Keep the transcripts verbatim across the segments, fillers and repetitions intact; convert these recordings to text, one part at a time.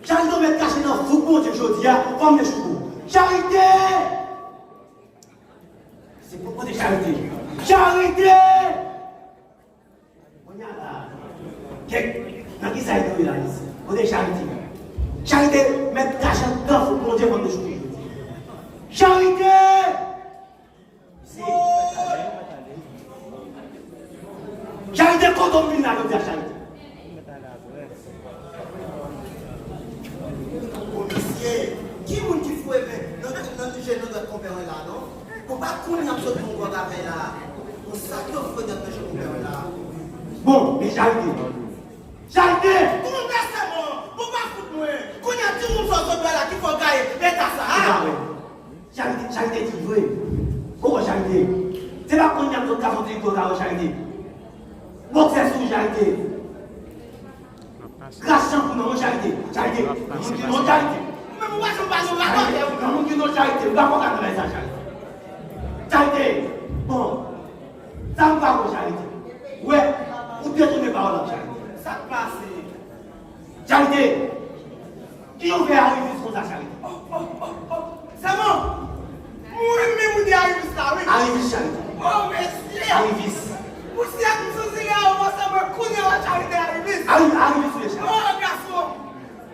Charite, w mèt kache nan fouk Bondye jodi a, fò m dechouke w. Charite! Se pou kote Charite. Charite! Kounye a la, kèk, nan ki sa y tou ye la, mesye? Kote Charite? Charite mèt kache anndan fouk Bondye, fò m dechouke jodi a. Charite! Charite, kote w vin la jodi a, Charite? Bon, mesye, ki moun ki foure men nan, nan je nan dwèt konpè w la, non? Bon, pa konnen y ap sot yon gwòg avè la. Bon, sa k yo foure dwèt nan je konpè w la. Bon, men Charite. Charite! Konnen sèlman, bon, pa fout mwen. Kounye a, timoun sa w sot wè la ki fè w gaye eta sa a. Ou pa wè. Charite, Charite di vre. Koko Charite. Se pa konn y ap sot ka soti kò sa yo Charite. Bòksè sou Charite. Kras chanpou nan men Charite. Charite. Nan moun ki non Charite. Ou menm ou pa janm pa non la. Charite. Nan moun ki non Charite. Ou pa konn ka nan sa Charite. Charite. Bon. Sa m pa wè Charite. Wè. Ou detounen pawòl la Charite. Sa k pase? Charite! Ki jan w fè arivis konsa, Charite? Oh, oh, oh, oh. Sèman, mwen menm ou di arivis la, wi. Arivis, Charite. Oh, mesye! Arivis. Pousyè m sou zile a, ou sèman kounye a Charite arivis. Ari-, arivis, wi, Charite. Oh, gason!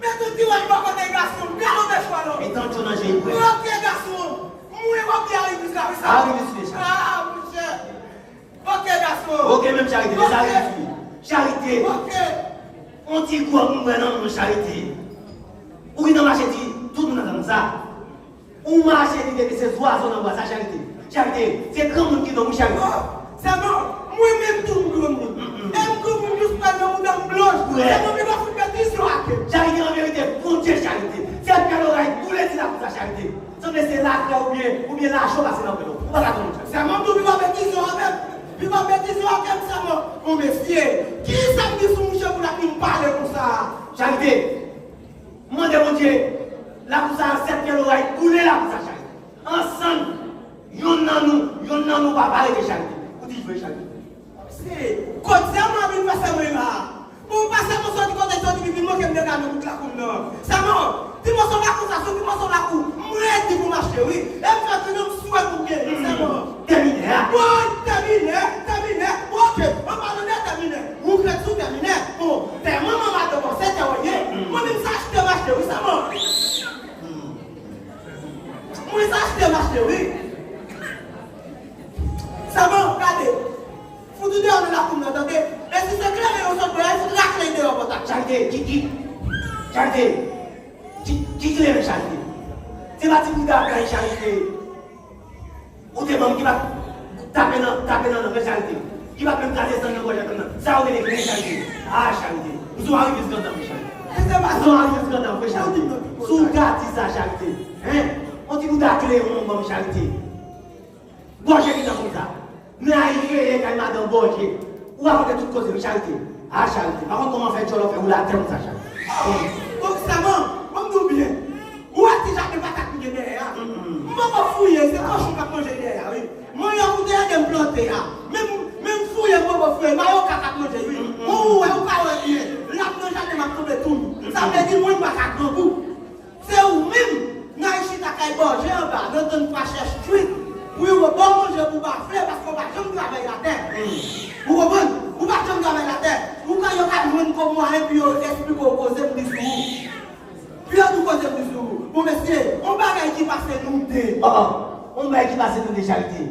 Met yon ti wòch bò kote gason m, gade yon mèch wè non. Metan tchò nan je l, wi. Ok, gason! Mwen w ap di arivis la, wi, sa. Arivis, wi, Charite. Ah, monchè! Ok, gason. Ok, menm Charite, men sa arivis wi. Charite. Ok. On ti gwòg m wè nan men Charite. Ou gentan mache di tout moun nan tann sa. Ou mache di depi se zwazo nan bwa sa Charite. Charite, se granmoun ki nonm wi Charite. Oh, sèman, mwen menm tou m granmoun. Mm-mm. E m granmoun jis pral nan mouda m blanch. Wi. Sèman, m pa fout betiz yo ake. Charite, an verite, Bondye Charite. Se pyè loray boule ti lakou sa Charite. Sanble se lakrè oubyen, oubyen lacho pase nan pwen. Ou pa ka tonbe. Sèman m tou viv avèk vizyon avèk. Viv avèk vizyon avèk sèman. Bon mesye, kisa m gen sou mouche pou l ap vin pale konsa? Charite, mande Bondye, lakou sa a sèt pyè loray boule lakou sa Charite. Ansanm, yonn nan nou, yonn nan nou pa, pa rete Charite. Ou di vre Charite. Se kot zam la vin fè sèman la. Bon, pase mwen soti kote soti pipi mwen ke m te ka nan bout lakou m nan. Sèman, ti mòso lakou sa, se yon ti mòso lakou. Mwen di pou m achte, wi. E m fè ti non m swè pou gen, sèman. Tèminè a. Bon, tèminè, tèminè. Bon, ok. An palan de tèminè. Ou fèt sou tèminè. Bon, tè manman madanm an, se tè w ye. Mwen menm sa achte m achte, wi, sèman. Mwen sa achte m achte, wi. Sèman, gade. Fout ou deyò nan lakou m nan, tande? E si se kleren yo sot pran, fout rakle deyò pòt la. Charite, ki, ki, Charite, ki, ki kleren Charite? Se pa ti bouda kay Charite. Ou te ban m ki pa tape nan, tape nan lang Charite. Ki pa menm ka desann nan gòj ak nan. Sa yo rele kleren Charite. Ah, Charite. Ou se yon arivis grandam, wi, Charite. Ou se yon arivis grandam, wi, Charite. Si w ka di sa, Charite. Hein? On ti bouda kleren ou ban m Charite. Bòje ki tan konsa. Men a rive kay madan Bòje. Ou rakonte tout koze, wi, Charite. Ah, Charite. Pa konn kòman fè djòlò fè woule atè konsa, Charite. Bon, sèman, bon, m di w byen. Ou wè ti jaden patat m gen dèyè a? M poko fouye, se kochon k ap manje dèyè a, wi. Manyòk ou te ede m plante a. Men m, men m fouye, m poko fouye. Mayoka k ap manje, wi. Bon, ou wè, ou pa wè byen. L ap nan jaden m ap tonbe tou. Sa vle di mwen m pa ka grangou. Se ou menm, n al chita kay Bòje anba, nan tann pa chèch twit, pou yo ba w manje pou w bafle, paske w pa janm travay latè. Ou konprann? Ou pa janm travay latè. Ou ka, yo ka jwenn kòb mwayen pou yo eksplike w koze m di sou ou. Pou yo di w koze m di sou ou. Bon, mesye, on bagay ki pase nou de. Oh, oh. On bagay ki pase nou de Charite.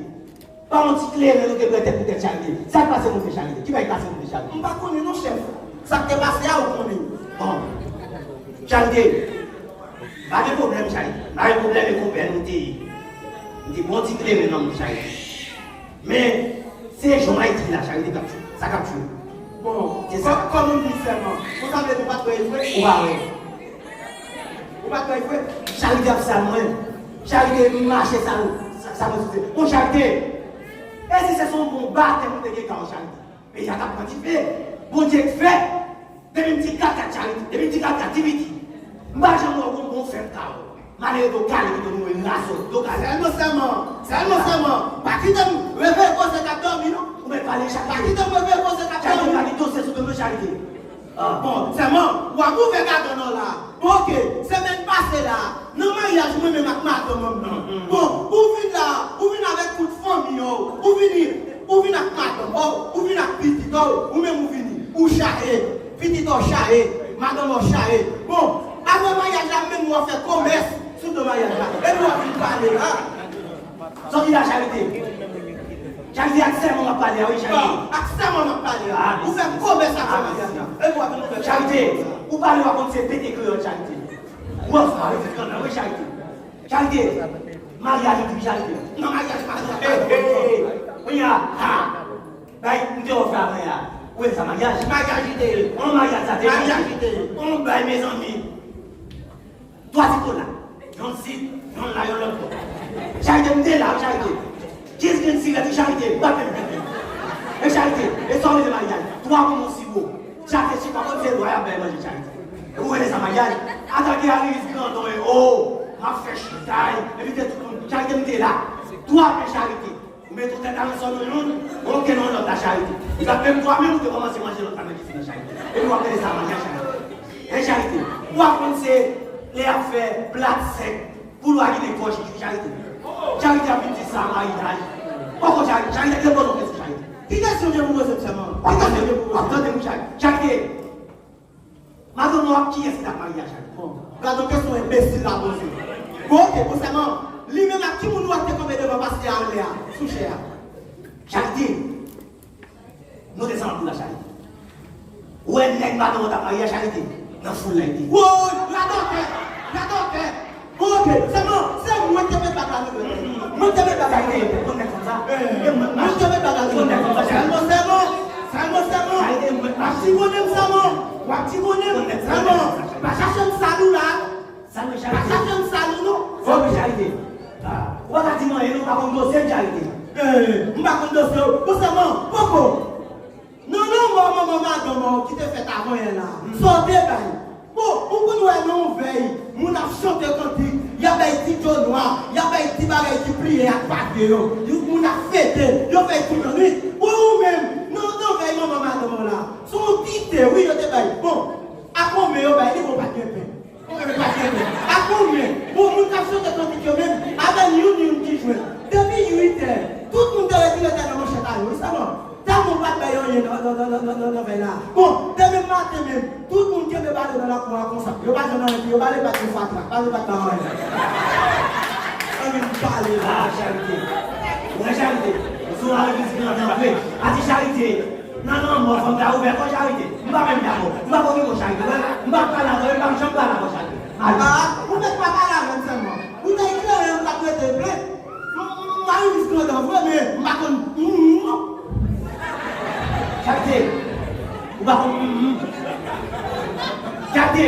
Pa yon ti kleren nou te pran tèt pou tèt Charite. Sa k pase nou fè Charite? Ki bagay k pase nou fè Charite? M pa konnen non, chèf. Sa k te pase a, ou konnen. Bon. Charite, pa gen pwoblèm, Charite. Pa gen pwoblèm, e konpè nou te ye. M te pran yon ti kleren nan men Charite. Men, se jan w ap di la, Charite, k ap tchwe. Sa k ap tchwe. Bon, se sa. Kòm ou di sèlman. Konsa vle di ou pa t wè l vre? Ou pa wè. Ou pa t wè l vre? Charite ap sal mwen. Charite mache sal, sa, sa mwen sou se. Bon, Charite, e si se son bon batèm ou te gen ka w, Charite? Peyi a t ap pran dife. Bondye k fè. Depi m di kat kat Charite, depi m di kat kat Dividi. M pa janm wè w bon, bon fèm ka w. Malere do kale ki te mouri raso, do kale. Sèlman, sèlman, sèlman, sèlman. Pa kite m reveye koze k ap dòmi, non. Ou mèt pale Charite. Pa kite m reveye koze k ap dòmi. Charite, pa gen dosye sou do nou Charite. Bon, sèlman, w ap ouvè gadon nan la. Bon, oke, semèn pase la, nan maryaj mwen menm ak madanm mwen nan. Bon, ou vin la, ou vin avèk tout fanmi w, ou vini, ou vin ak madanm w, ou vin ak pitit w, ou menm ou vini, ou chaje, pitit w chaje, madanm w chaje. Bon, apre maryaj la, menm w ap fè komès sou do maryaj la. Epi w ap vin pale la. Sòti la, Charité. Charité, ak sèman w ap pale a, wi, Charité. Ak sèman w ap pale a. Ou fè komès ak sèman. Epi w ap vin fè Charité, ou pale w ap konn se pete kreyòl, Charité. Ou ap fè, wi, wi, Charité. Charité, maryaj ou di Charité. Nan maryaj, maryaj. Hey, hey, hey. Kounye a, ha. Bay, m te ofè avè a. Ou wè sa, maryaj? Maryaj li te ye. On maryaj sa te ye. Maryaj li te ye. On bay, mezanmi. Twa ti kola. Yon sit, yon la, yon lòt bò. Charité, m te la, Charité. Kiyès gen sirèt, Charité? Bat men. E Charité, e sa w rele maryaj? Twa bonbon siwo. Chak se chita, konn se lwa y ap bay manje, Charité. E ou rele sa maryaj? Atake a rivis grandon e o. M ap fè chita, e, envite tout moun. Charité, m te la. Twa pen, Charité. Ou mete w tèt a nan sò nou youn, ou antre nan lòt la, Charité. Ou t ap menm twa menm, ou te kòmanse manje lòt la nan kizin nan, Charité. Epi w ap rele sa manje a, Charité. Hein, Charité? Ou ap konn se lè y ap fè plat sèk, poul wa ginen kòch, Charité. Charité ap vin di sa maryaj. Poko, Charité, Charité, gen poze yon kesyon, Charité. Ki kesyon gen pou poze m sèlman? Ki kesyon gen pou poze? W ap tande m, Charité. Charité, madanm ou ak kiyès ki t ap marye a, Charité? Bon, gad yon kesyon enbesil la poze. Bon, oke, bon, sèlman, li menm ak ki moun ou wè ki te kanpe devan pastè a anlè a, sou chè a? Charité, nou desann anpil la, Charité. Ou wè nèg madanm ou t ap marye a, Charité? Nan foul la, li te. Woy, radòtè, radòtè. Bon, oke, sèlman, se mwen ki te met bag la nan dwèt. Mwen ki te met bag la nan dwèt. Konn nèg fanm sa? E mwen, mwen ki te met bag la nan dwèt. Konn nèg fanm sa, Charité. Sèlman, sèlman, sèlman, sèlman. Charité, mwen, mwen. W ap ti konnen m sèlman. W ap ti konnen m sèlman. Pa chache m sal ou la. Sa mwen, Charité? Pa chache m sal ou non. Sa mwen, Charité? Ah, ou pa ka di m anyen non, ou pa konn dosye m, Charité. Eh, m pa konn dosye w. Bon, sèlman, poko. Nan lanmò manman madanm ou ki te fèt avan yè la, sa w te bay? Bon, ou konn wè nan yon vèy, moun ap chante kantik, y ap bay ti djo nwa, y ap bay ti bagay ki pliye ak pavye yo. Yo, moun ap fete, yo fè tout annwit. Bon, ou menm, nan, nan vèy manman madanm ou la, se yon ti te, wi, yo te bay. Bon, a konbyen yo bay li, bon, pa t gen pen. Ou menm pa t gen pen. A konbyen? Bon, moun k ap chante kantik yo menm, avè n youn youn ki jwenn. Depi uit è, tout moun te retire tèt yo nan manchèt a yo, wi, sèlman. Tèlman w pa t bay yo anyen nan, nan, nan vèy la. Bon, demen maten menm, tout moun kenbe bale nan lakou a konsa. Yo pa jwenn anyen pou yo bale, bat yo fatra, bale bat nan anyen. Anyen m pale la, Charité. Ou wè Charité? Ou sou la legliz ki nan tanpri. A di Charité. Nan lanmò, fanm ta ouvè kò Charité. M pa menm dakò. M pa konn ki mo Charité. Mwen, m pa pale avè w, m pa janm pale avè w Charité. Al. Ah, ou mèt pa pale avè m sèlman. Ou te eklere, ou t ap rete vle. M, m, m pa yon mis grandon vre, men m pa konn, mm, mm, non. Charité. Ou pa konn, mm, mm. Charité.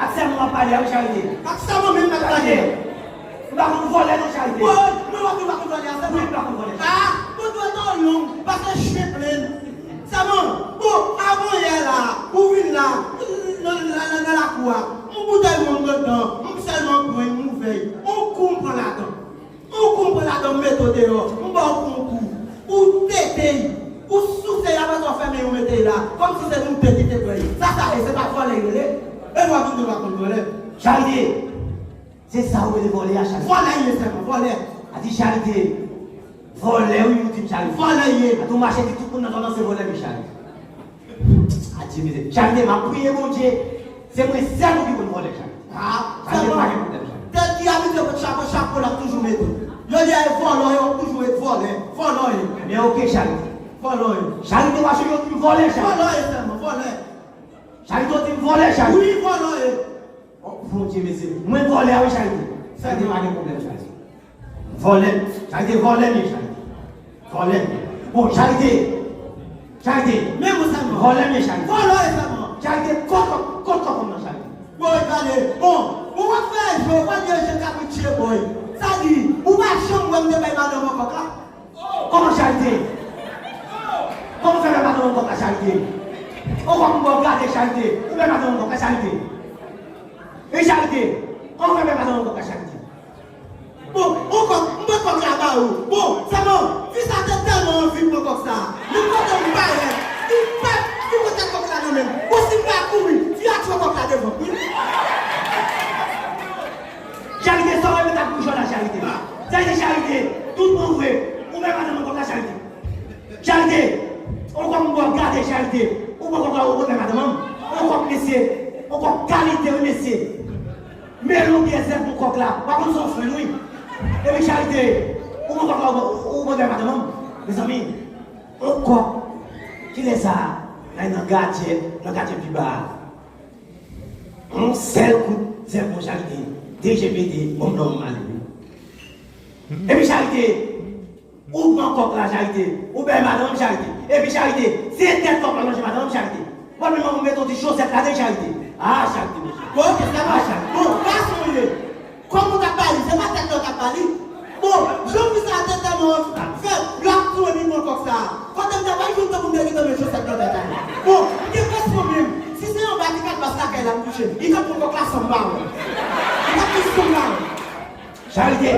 Ak sèlman w ap pale a, wi, Charité. Ak sèlman menm m ap pale. Ou pa konn vòlè non, Charité. Woy, mwen wè ou pa konn vòlè a, sèlman. Wi, ou pa konn vòlè. Ah, ou dwèt ou long, pase chen plenn. Sèlman, bon, avan yè la, ou vin la, nan, nan, nan, nan lakou a, yon boutèy wonm anndan, m sèlman pran, m ouvè, yon kou m pran ladan. Yon kou m pran ladan, m mete w deyò, m ba w kou yon kou. Ou tete, ou souse, apre sa w fèmen, ou mete la, kòmsi se nou de ki te pran. Sa, sa, e se pa vòlè yo rele? E w ap vin di w pa konn vòlè. Charité! Se sa ou rele vòlè a, Charité? Vòlè ye sèlman, vòlè. A di Charité. Vòlè, wi, ou di m Charité. Vòlè ye. A di ou mache di tout moun nan zòn nan se vòlè m ye, Charité. A di mizè. Charité, m ap priye Bondye. Se mwen sèl ou ki konn vòlè, Charité. Ah, Charité, sèlman. Pa gen pwoblèm, Charité. Tèt ki abitye pot chapo, chapo l ap toujou mete. Yo di a e vòlò, yo ap toujou ret vòlè. Vòlò ye. Men oke, Charité. Vòlò ye. Charité, ou mache yo di m vòlè, Charité. Vòlò ye sèlman, vòlè. Charité, ou di m vòlè, Charité. Wi, vòlò ye. Oh, Bondye, mesye. Mwen vòlè a, wi, Charité. Charité, pa gen pwoblèm, Charité. Vòlè. Charité, vòlè m ye, Charité. Vòlè m ye. Bon, Charité. Charité. Men mwen sèlman. Vòlè m ye, Charité. Vòlè sèlman. Charité, kot, kot, kot, kot, nan Charité. Bon, gade. Bon, bon, w ap fè je, w ap fè je kabrit je, boy. Sa di, ou pa janm wè m te bay madanm ou kòk la? Kòman Charité? Kòman w fè bay madanm ou kòk la, Charité? Ou kòk m gade Charité? Ou bay madanm ou kòk la, Charité? E Charité, kòman w fè bay madanm ou kòk la, Charité? Bon, ou kòk, m pran kòk la ba ou. Bon, sèlman, fi sa te tèlman anvi pran kòk sa. Li pote m parèt. Li pa, li pote kòk la nan men m. Bon, si m pa Charité, sa w mete ak bouch ou la, Charité. Sa di Charité, tout bon vre, ou menm madanm nan kòk la, Charité. Charité, on kòk m gade Charité, ou pran kòk la, ou pran madanm an. On kòk mesye, on kòk kalite, wi mesye. Men longyè zèb on kòk la, pa konn son fren, wi. Epi Charité, ou pran kòk la, ou pran madanm an. Mezanmi, on kòk, kilè sa, la nan gadjèt, nan gadjèt pi ba a. Yon sèl kout zèb pou Charité, D G P T, bon non, m ale wi. Epi Charité, ou pran kòk la, Charité, ou bay madanm Charité. Epi Charité, se tèt kòk la lonje madanm Charité. Bon, men ou mete yon ti chosèt ladan Charité. Ah, Charité, mesye. Bon, ok, sa va. Ah, Charité. Bon, fason ye. Kòman w t ap ba li? Se pa tèt la w t ap ba li? Bon, jan fi sa a te tèlman fèb, l ap touye mi pran kòk sa a. Kote m ta pral jwenn tan pou m te gentan met chosèt nan tèt a li? Bon, m gen presyon menm. Si se anba ti kalbas lakay la m kouche, li t ap pran kòk la san m pa wè. Li t ap pran san m pa wè. Charité,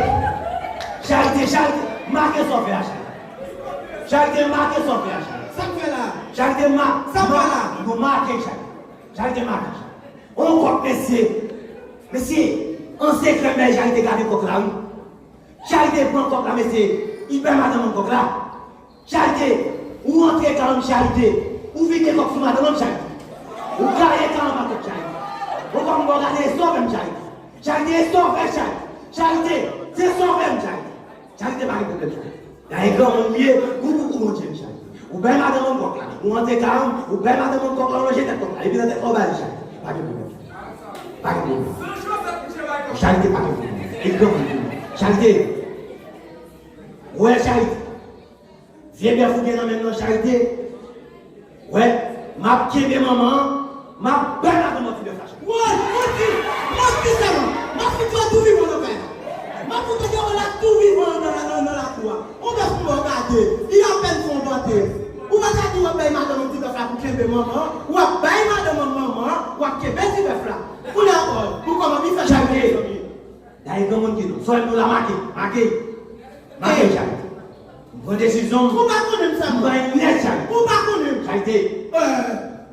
Charité, Charité, make sa w fè a, Charité. Charité, make sa w fè a, Charité. Sa m fè la? Charité, ma, sa m fè la? Nou make, Charité. Charité, make, Charité. On kòk, mesye. Mesye, an sekrè, men Charité gade kòk la, wi. Charité pran kòk la, mesye. Li bay madanm an kòk la. Charité, ou antre kay an, Charité. Ou vide kòk sou madanm an, Charité. Ou gaye kay an pa kòk, Charité. Ou pa m gade sòvè m, Charité. Charité, sòvè, Charité. Charité, se sòvè m, Charité. Charité pa gen pwoblèm, Charité. Gade granmoun m ye, gou gou gou Bondye m, Charité. Ou bay madanm an kòk la. Ou antre kay an, ou bay madanm an kòk la, ou lonje tèt kòk la. Epi nan tèt la, ou ba li, Charité. Pa gen pwoblèm. Pa gen pwoblèm. Charité, pa gen pwoblèm. E granmoun m ye. Charité. Wè, Charité. Vye bèf ou gen nan men m nan, Charité. Wè, m ap kenbe manman an, m ap bay madanm an ti bèf la. Woy, manti, manti sèlman. M ap fout yo tou vivan nan kay la. M ap fout yo deyò la tou vivan nan, nan, nan lakou a. On bèf pou w gade, li apèn fè yon bòte. Ou pa ka di w ap bay madanm an ti bèf la pou kenbe manman an, w ap bay madanm an manman an, w ap kenbe ti bèf la. Kounye a, woy, pou kòman mi fè Charité. Dayè granmoun ki non. Sòl nou la make, make. Make, Charité. M pran desizyon m. Ou pa konnen m sèlman. M pran nèt, Charité. Ou pa konnen m. Charité. M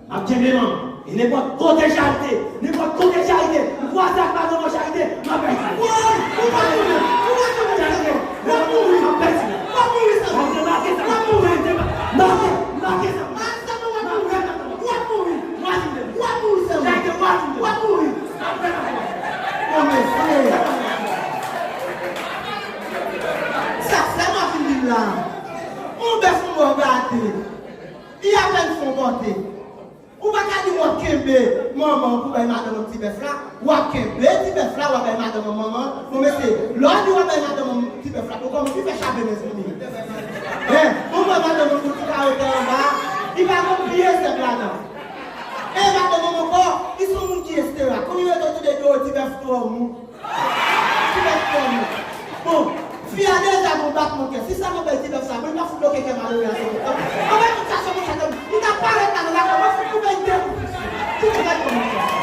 ap kenbe manman. E nenpòt kote, Charité. Nenpòt kote, Charité. M kwaze ak madanm an, Charité. M ap pèdi. Woy, ou pa konnen m. Ou pa konnen m sèlman. W ap mouri. M ap pèdi. W ap mouri sèlman. Charité, make sa. W ap mouri. Charité, make, make sa. Make sèlman w ap mouri. W ap mouri. W ap mouri sèlman. Charité, w ap mouri. W ap mouri. Bon, mesye. Sa sèlman fin di m la. On bèf pou w gade. Li apèn fè yon bòte. Ou pa ka di w ap kenbe manman an pou bay madanm an ti bèf la. W ap kenbe ti bèf la, w ap bay madanm an manman an. Bon, mesye, lè w di w ap bay madanm an ti bèf la, bon, kòman ki fè chape, mezanmi? Hein? Bon, bay madanm an pou ti kawote anba. Li pa konn pye zèb la, non. E madanm an ankò, li se yon moun ki estera. Kounye a, yo te tande yo di bèf twò mou. Ti bèf twò mou. Bon, fi a deja gon batman kè. Si sa mwen bèl ti bèf sa, mwen pa fout bloke kè malere a sou mwen. Anben tout sa se konsa ke li ta parèt la nan lakay, mwen fout koupe l de kou. Ti bèf twò mou.